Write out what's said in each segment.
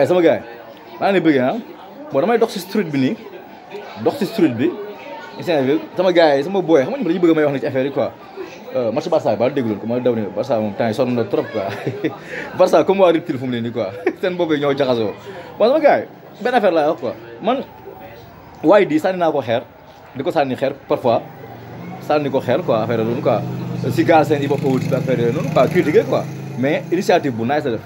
sama gars maa ngi bëgg bon damay dox si street bi nii dox si street bi sama gars yi sama boy xam nga dañu bëgg may wax ni ci affaire yi quoi match Barça ba dégluwoon ko ma daw ni Barça moom temps yi sonn na trop quoi Barça comme waa reptile fu mu ne nii quoi seen bopp yi ñoo jaxasoo bon sama gars yi benn affaire laa wax quoi man waaye di sànni naa ko xeer di ko sànni xeer parfois sànni ko xeer quoi affaire noonu quoi si gaal seen yi bopp wut si affaire yooyu noonu quoi critiquer quoi mais initiative bu nice la def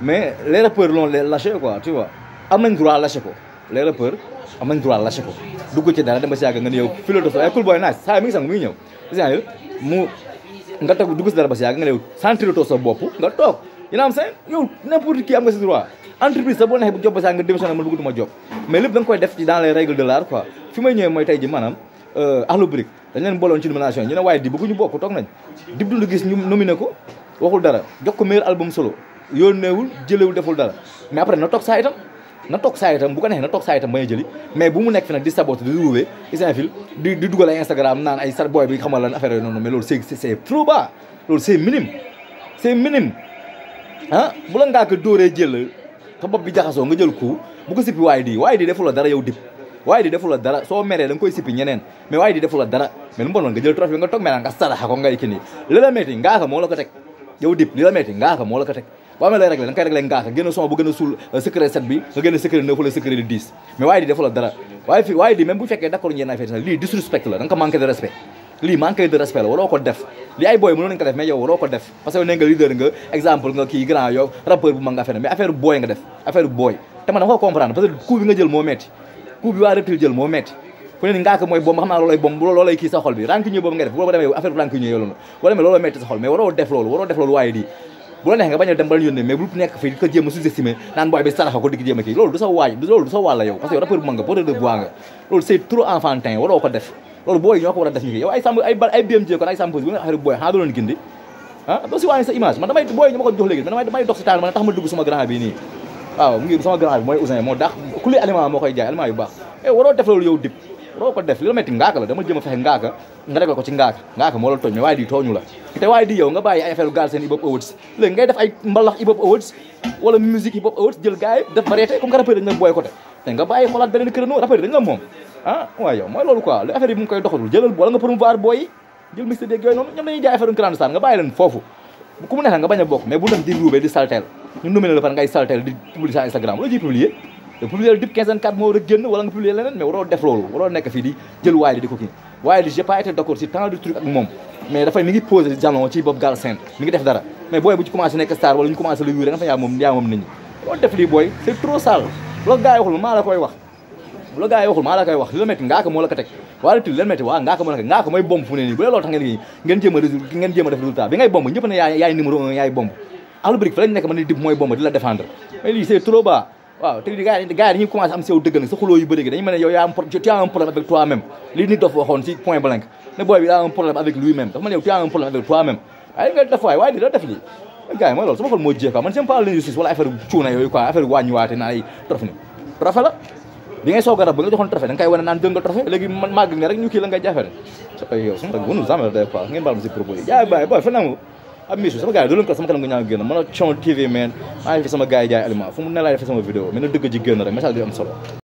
mais les rappeurs l'ont lâché quoi tu vois am nañ droit lâché ko les rappeurs am nañ droit lâché ko dugg ci dara dem ba si yàgg nga ne yow philosophe ay cool boy nice saa mi ngi sang muy ñëw gis mu nga toog dugg si dara ba si yàgg nga ne yow sentir sa bopp nga toog yéen am seen yow n'importe qui am nga si droit entreprise sa boo neexee bu job ba si yàgg nga démissionné ma duggutuma job mais lépp da nga koy def ci dans les règles de l'art quoi fi may ñëwee mooy tey ji maanaam Akhlou Brick dañ leen booloon ci nomination ñu ne waaye di bëgguñu bokk toog nañ Dip Doundou Guiss ñu nominé ko waxul dara jox ko meilleur album solo yónneewul jëlewul deful dara mais après na toog saa itam bu ko neexee na toog saa itam bañ a jëli mais bu mu nekk fi nag di saboter di ruubee isinfil di dugal ay Instagram naan ay sar boy bi xamal lan affaire yooyu noonu mais loolu c'est trop bas loolu c'est minime bu la ngaa ko dóoree jël sa bopp bi jaxasoo nga jël coup bu ko sippi waaye di deful la dara yow Dip waaye di deful la dara soo meree da nga koy sippi ñeneen mais waaye di deful la dara mais lu mu bonoon nga jël trophée nga toog mel nga saraxa ko ngay kii nii li la metti ngaaka moo la ko teg yow Dip li la metti ngaaka moo la ko teg boo amee lay réglé da nga koy réglé ngaaka génn son bu gën a suul secret 7 bi nga génn secret 9 wala secret 10 mais waaye di deful la dara waaye di même bu fekkee d'accord ñeen ay fête lii disrespect la da nga ko manqué de respect lii manqué de respect la waroo ko def lii ay boy mënoon nañu ko def mais yow waroo ko def parce que ne nga leader nga exemple nga kii grand yow rappeur bu mag nga affaire mais affaire boy nga def affaire boy te man dama ko comprendre parce que coup bi nga jël moo metti coup bi waa reptile jël moo metti ku ne ni ngaaka mooy bomb xam naa loolay kii sa xol bi rancunier boobu nga def boo demee affaire rancunier yow loolu metti sa xol mais waroo def loolu waaye di bu la neex nga bañ a dem ba la yónnee mais bu nekk fii di ko jéem a sous-estimer naan booy bi saraxa ko di jéem a kii loolu du sa wàll yow parce que yow rappeur bu mag nga porteur de voix nga loolu c'est trop enfantin waroo ko def loolu booy ñoo ko war a def ñu kii yow ay BMJ kon ay sàmp bi nga affaire booy xanaa doon gindi doo si wàññi sa image man damay booy ñu ma ko jox léegi man damay dox si taal man tax ma dugg sama grand bi nii waaw mu ngi sama grand bi mooy Ousin moo daax ku li aliment moo koy jaay aliment yu baax waroo def loolu yow Dip waroo ko def li la metti ngaaka la dama jëm a fexe ngaaka nga réglé ko ci ngaaka moo la tooñ mais waaye di tooñu la te waaye di yow nga bàyyi ay affaire gaal seen hip hop awards léegi ngay def ay mbalax hip hop awards wala musique hip hop awards jël gars yi def variété comme que rappeur dañ la booy côté te nga bàyyi xoolaat beneen créneau rappeur dañ la moom waaye yow mooy loolu quoi li affaire yi mu ngi koy doxatul jëlal wala nga promouvoir booy yi jël mixte beeg yooyu noonu ñoom dañuy jaay affaire grande star nga bàyyi leen foofu ku mu neex nga bañ a bokk mais bu dem di ruubee di saltel ñu nominé la par ngay saltel di publier sa Instagram loolu jiy publier te publier Dip 15/4 moo war a génn wala nga publier leneen mais waroo def loolu waroo nekk fii di jël waaye di ko kii waaye di j'ai pas été d'accord si tant de trucs ak moom mais dafay mi ngi posé jalon ci bopp Galsen mi ngi def dara mais booy bu ci commencé nekk star wala ñu commencé la yuure nga fa yaa moom nit ñi loolu def lii booy c'est trop sale bu la gars yi waxul maa la koy wax li la metti ngaaka moo la ko teg wala til leen metti waaw ngaaka moo la ko ngaaka mooy bomb fu ne nii bu dee loolu tax ngeen jéem a def résultat bi ngay bomb ñëpp ne yaay numéro 1 yaay bomb Akhlou Brick fa lañ nekk man ni Dip mooy bomb di la défendre mais lii c'est trop bas waaw te gars yi dañuy commencé am si yow dëgg nag sa xuloo yu bëri gi dañu mën ne yow tu as un problème avec toi-même lii nit dof waxoon si point blank ne booy bi daa un problème avec lui-même dafa mën ne yow tu as un problème avec toi-même waaye nga def waaye di la def lii gars yi mooy loolu sama xol moo jee quoi man j'aime pas l'injustice wala affaire cuuna yooyu quoi affaire wàññiwaate naan ay trophée la bi ngay soog a rab ba nga joxoon trophée da nga koy wane naan jël nga trophée léegi man màgg nga rek ñu kii la ngay jafe yow sama wunu jamais des fois ngeen baal ma si propos yi jaay bàyyi booy fa nangu am misu sama gars yi doolu ko sama kanam nga ñaa génn mën a Thion TV man maa ngi fi sama gars yi jaay aliment fu mu ne laay defee sama vidéo mais na dëgg ji génn rek message bi am solo